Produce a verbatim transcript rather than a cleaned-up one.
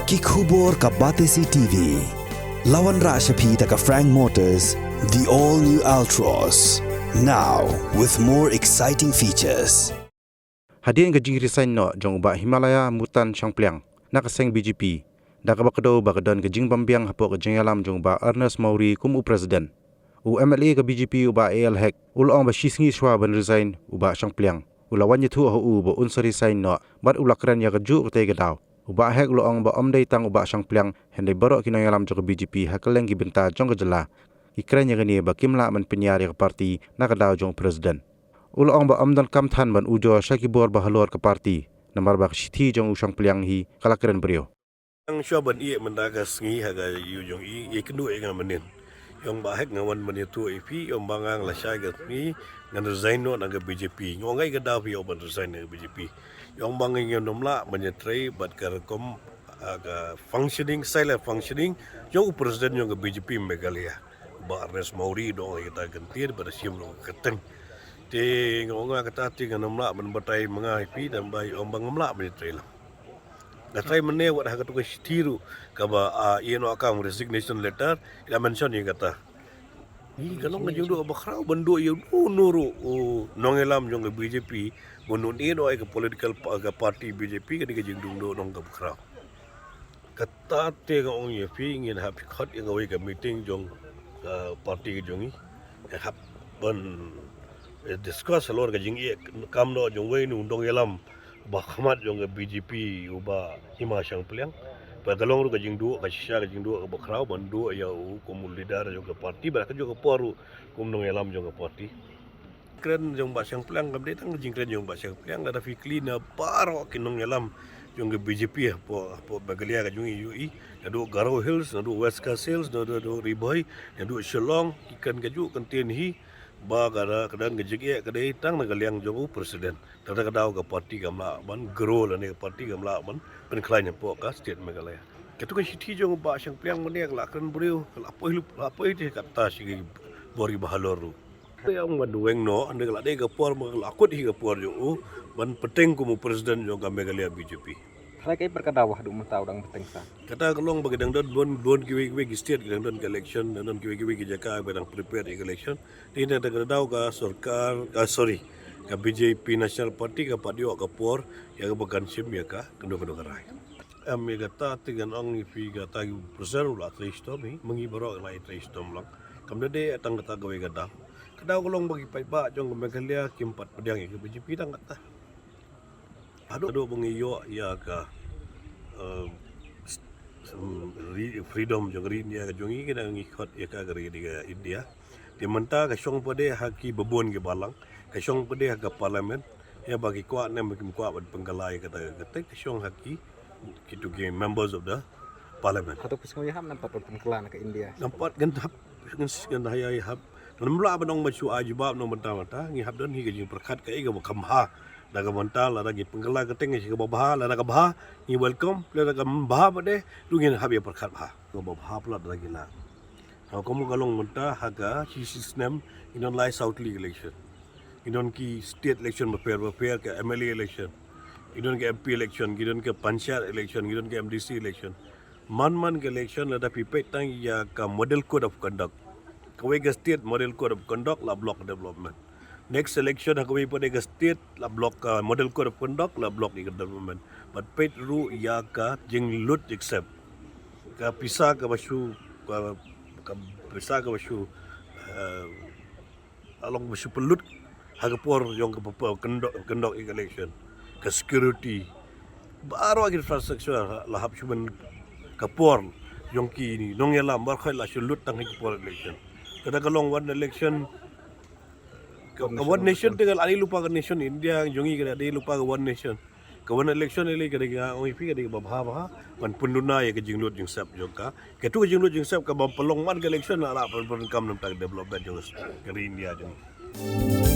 Ki khubor ka Batesi T V. La wanrah sha phi da ka Frank Motors, the all new Altroz. Now with more exciting features. Hadien ka jingresign noh jong u Bah Himalaya Mutan Shangpliang na ka seng B J P, da kaba kdew ba ka don ka jingbymbiang hapoh ka jingïalam jong u Bah Ernest Mawrie kum u president, u M L A ka B J P u Bah A L Hek u la ong ba shisngi shuwa ban resign u Bah Shangpliang, u la wan ïathuh ha u ba un sa resign noh, bad u la kren ïa kajuh katei ka daw. U Bah Hek u la ong ba ym dei tang u Bah Shangpliang, hynrei baroh ki nongïalam jong ka B J P ha kylleng ki bynta jong ka jylla ki kren ïa kane ba kim lah ban pynïar ïa ka party na ka daw jong u president. U la ong ba ym donkam than ban ujor sha ki bor ba halor ka party, namar ba ka shithi jong u Shangpliang hi ka la kren briew. Nga shuwa ban ïeh mynta ka sngi ha ka ïew jong i, ïa kynduh ïa nga mynnin. Ïa ong Bah Hek, nga wan ban ïathuh ïa phi, ïa ong ba nga la shai ka sngi ngan resign noh na ka B J P. Nga ong ngai ka daw phi ïa ban resign na ka B J P. Ïa ong ba nga ngam lah ban ïatrei bad ka rukom, ah, ka functioning, style of functioning jong u president jong ka B J P Meghalaya, Bah Ernest Mawrie, dang ïa kata ka ktien bad shim ruh ka kyrteng. Te nga ong nga kata te ngam lah ban batai ma nga ïa phi, tang ba ïa ong ba ngam lah ban ïatrei lang. Nga trai mynne wat ha katu ka shithi ruh kaba, ah, ïa noh kam resignation letter, ïa mention ïa kata. Hi ka long ka jingduh kaba khraw ban duh ïa uno uno ruh u nongïalam jong ka B J P ban ïa noh ïa ka political pa-, ka party B J P, ka dei ka jingduh duh nong kaba khraw. Kata te nga ong ïa phi, ngin hap khot ïa kawei ka meeting jong ka party ka jong ngi. Hap ban, eh, discuss halor ka jingïeh kam noh jong uwei u nongïalam ba khmat jong ka B J P u Bah Hima Shangpliang. Ba ka long ruh ka jingduh, ka shisha ka jingduh kaba khraw ban duh ïa u kum u leader jong ka party, ba ka jong ka por ruh kum nongïalam jong ka party. Kren jong Bah Shangpliang kam dei tang jingkren jong Bah Shangpliang, lada phi kylli na baroh ki nongïalam jong ka B J P hapoh, hapoh Meghalaya ka jong ngi, naduh Garo Hills, naduh West Khasi Hills, naduh, naduh Ri Bhoi, naduh Shillong, ki kren kajuh ka ktien hi ba ka da, ka don ka jingïeh ka dei tang na ka liang jong u president. Tang da ka daw ka party kam lah ban grow lane ka party kam lah ban pynkhlaiñ hapoh ka state Meghalaya. Katu ka shithi jong u Bah Shangpliang mynne ka la kren briew, ka la poi, la poi te kata sha ki bor kiba halor ruh. Ïa ong ban duweng noh, hynrei ka la dei ka por ba ka la kut hi ka por jong u ban bteng kum u president jong ka Meghalaya B J P. Hynrei kaei pat ka daw haduh mynta u dang bteng sa? Kata ka long ba ki dang don bun, bun kiwei kiwei ki state ki dang don ka election, dang don kiwei kiwei ki jaka ba dang prepare ïa ka election. Te na kata ka daw ka sorkar, ka, sorry, ka B J P National Party ka pat ïoh ka por ïa kaba kan shim ïa ka kano kano ka rai. Em, ïa kata te ngan ong ïa phi, kata ki president u la trei shitom hi, ma ngi baroh la trei shitom lang. Kam da dei tang kata kawei ka daw. Ka daw ka long ba ki paidbah jong ka Meghalaya kim pat pdiang ïa ka B J P tang kata. Haduh, haduh ba ngi ïoh ïa ka, eh, s-, s-, ri-, freedom jong ka ri India ka jong ngi, ka dang ngi khot ïa ka ka ri ka India. Te mynta ka shong pat de ha ki babun ki balang, ka shong pat de ha ka parliament. Ïa ba ki kwah ne ba kim kwah ban pynkylla ïa kata ka kyrteng, ka shong ha ki, kitu ki members of the parliament. Hato phi sngew ïahap namar pat pynkylla na ka India? Namar pat ngan hap, ngan, ngan ïa, ïahap. Ngan ym lah ban ong ban shu ai jubab noh mynta mynta, ngi hap don hi ka jingpyrkhat kaei kaba kham bha. Da ka mynta lada ki pynkylla ka kyrteng sha kaba bha, lada ka bha ngi welcome, lada kam bha pat de ruh ngin hap ïa pyrkhat bha. Kaba bha palat lada ki lah. Ha, kum ka long mynta ha ka shi snem ngi don lai saw tylli election. Ngi don ki state election bapher bapher, ka M L A election, ngi don ka M P election, ngi don ka panchayat election, ngi don ka M D C election. Man man ka election lada phi peit tang ïa ka model code of conduct. Kawei ka state model code of conduct la block development. Next election ha kawei pat de ka state la block ka model code of conduct, la block ïa ka development. Bad peit ruh ïa ka jinglut jingsep. Ka pisa kaba shu, ka, ka pisa kaba shu, eh, la long ba shu pynlut ha ka por jong ka, ka, kyndok, kyndok ïa ka election. Ka security. Baroh ki infrastructure la hap shu pynlut ka por jong ki nongïalam, baroh la shu lut tang ha ka por election. Kata ka long one election, ka, ka one nation te ka la dei lypa ka nation India jong ngi, ka la dei lypa ka one nation. Ka one election lei ka dei, nga ong ïa phi, ka dei kaba bha bha ban pynduna ïa ka jinglut jingsep jong ka. Katu ka jinglut jingsep kaba pynlong man ka election la lah ban pyndonkam na ka bynta ka development jong ka ri India jong ngi.